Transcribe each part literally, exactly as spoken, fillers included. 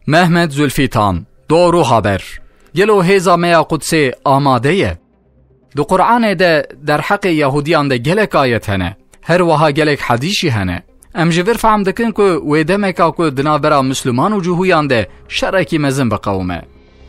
Mehmet Zulfîtan, Doğru Haber. Gelo hêza me ya Qudsê amade ye? Di Qur'anê de derheqê Yahudiyan de gelek ayet hene. Her wiha gelek hedîs jî hene. Em ji vir fehm dikin ku wê demeka ku di navbera Misliman û Cihuyan de şerekî mezin biqewime.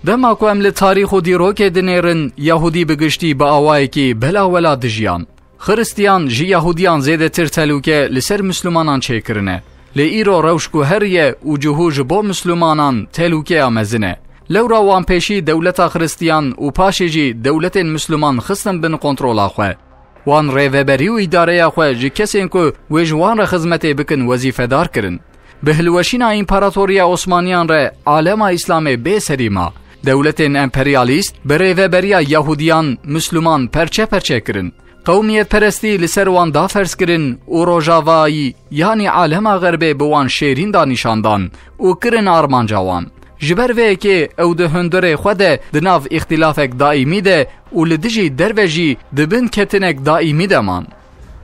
Dema ku em li tarîx û dîrokê dinêrin, Yahudî bi giştî bi awayekî belawela dijiyan. Xiristiyan ji Yahudiyan zêdetir telûke li ser Mislimanan çêkirine. Lê îro rewş guheriye û Cihû ji bo Mislimanan telûkeya mezin e. Lewra wan pêşî dewleta Xiristiyan û paşê jî dewletên Misliman xistin bin kontrola xwe. Wan rêveberî û îdareya xwe ji kesên ku wê ji wan re xizmetê bikin wezîfedar kirin. Bi hilweşîna Împaratoriya Osmaniyan re alema Îslamê bê serî ma. Dewletên emperyalîst bi rêveberiya Yahudiyan, Misliman perçe perçe kirin. Qewmiyetperestî li ser wan da ferz kirin û Rojavayî, yanî alema Xerbê bi wan şêrîn da nîşan dan û kirin armanca wan. Ji ber vê yekê ew di hundirê xwe de di nav îxtîlafek daîmî de û li dijî derve jî di bin ketinek daîmî de man.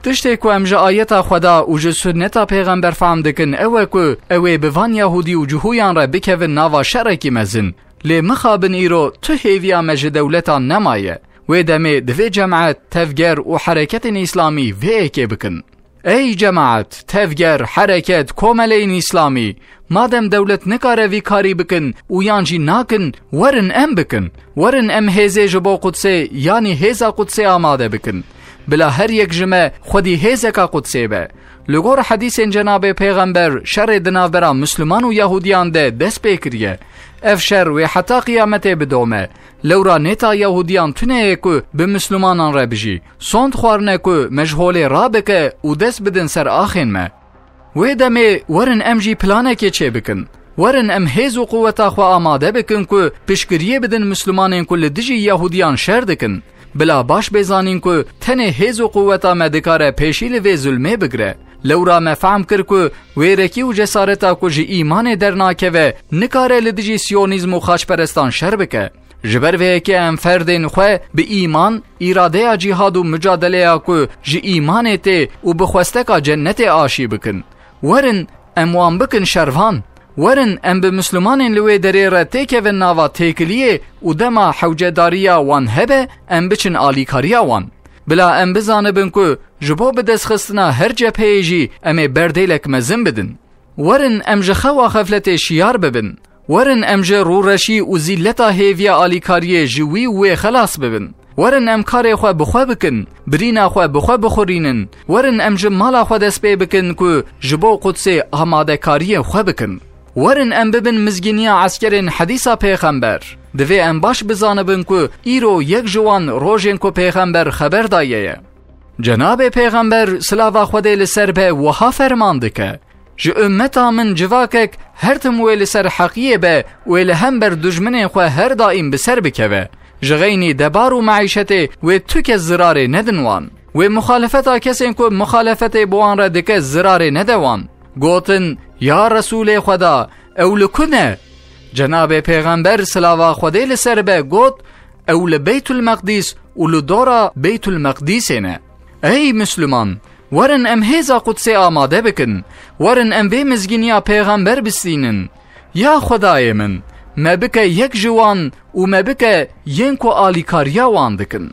Tiştê ku em ji ayeta Xweda û ji sunneta Pêxember fehm dikin ew e ku ew ê bi van Yahudî û Cihûyan re bikevin nava şerekî mezin. Lê mixabin îro tu hêviya me ji dewletan nemaye. Wê demê divê cemaet, tevger û hereketên îslamî vê yekê bikin. Ey cemaet, tevger, hereket, komeleyên îslamî, madem dewlet nikare vî karî bikin û yan jî nakin, werin em bikin. Werin em hêzê ji bo Qudsê, yanî hêza Qudsê amade bikin. Bila her yek ji me xwedî hêzeka Qudsê be. Li gor hedîsên Cenabê Pêxember şerê di navbera Misliman û Yahudiyan de dest pê kiriye. Ev şer wê heta qiyametê bidome. Lewra nêta Yahudiyan tune ye ku bi Mislimanan re bijî. Sond xwarine ku me ji holê rabike û dest bidin ser axên me. Wê demê werin em jî planekê çêbikin. Werin em hêz û quweta xwe amade bikin ku piştgiriyê bidin Mislimanên ku li dijî Yahudiyan şer dikin. Bila baş bê zanîn ku tenê hêz û quweta me dikare pêşî li vê zulmê bigire. Lewra me fehm kir ku wêrekî û cesareta ku ji îmanê dernakeve nikare li dijî siyonîzm û xaçperestan şer bike. Ji ber vê yekê em ferdên xwe bi îman, îradeya cîhad û micadeleya ku ji îmanê tê û bi xwesteka cennetê aşî bikin. Werin em wan bikin şervan. Werin em bi Mislimanên li wê derê re têkevin nava têkiliyê û dema hewcedariya wan hebe, em biçin alîkariya wan. Bila em bizanibin ku ji bo bidestxistina her cepheyê jî em ê berdêlek mezin bidin. Werin em ji xewa xefletê şiyar bibin. Werin em ji rûreşî û zîlleta hêviya alîkariyê ji wî û wê xelas bibin. Werin em karê xwe bi xwe bikin, birîna xwe bi xwe bixurînin. Werin em ji mala xwe dest pê bikin ku ji bo Qudsê amadekariyê xwe bikin. Werin em bibin mizgîniya eskerên hedîsa Pêxember. Divê em baş bizanibin ku îro yek ji wan rojên ku Pêxember xeber daye ye. Cenabê Pêxember, silava Xwedê li ser be, wiha ferman dike: Ji ummeta min civakek her tim wê li ser heqiyê be, wê li hember dujminên xwe her daîm bi ser bikeve. Ji xeynî debar û meîşetê wê tu kes zirarê nedin wan. Wê muxalefeta kesên ku muxalefetê bi wan re dike zirarê nede wan. Gotin: Ya Resûlê Xweda, ew li ku ne? Cenabê Pêxember, silava Xwedê li ser be, got: Ew li Beytul Meqdîs û li dora Beytul Meqdîsê ne. Ey Misliman, werin em hêza Qudsê amade bikin. Werin em vê mizgîniya Pêxember bistînin. Ya Xwedayê min, me bike yek ji wan û me bike yên ku alîkariya wan dikin.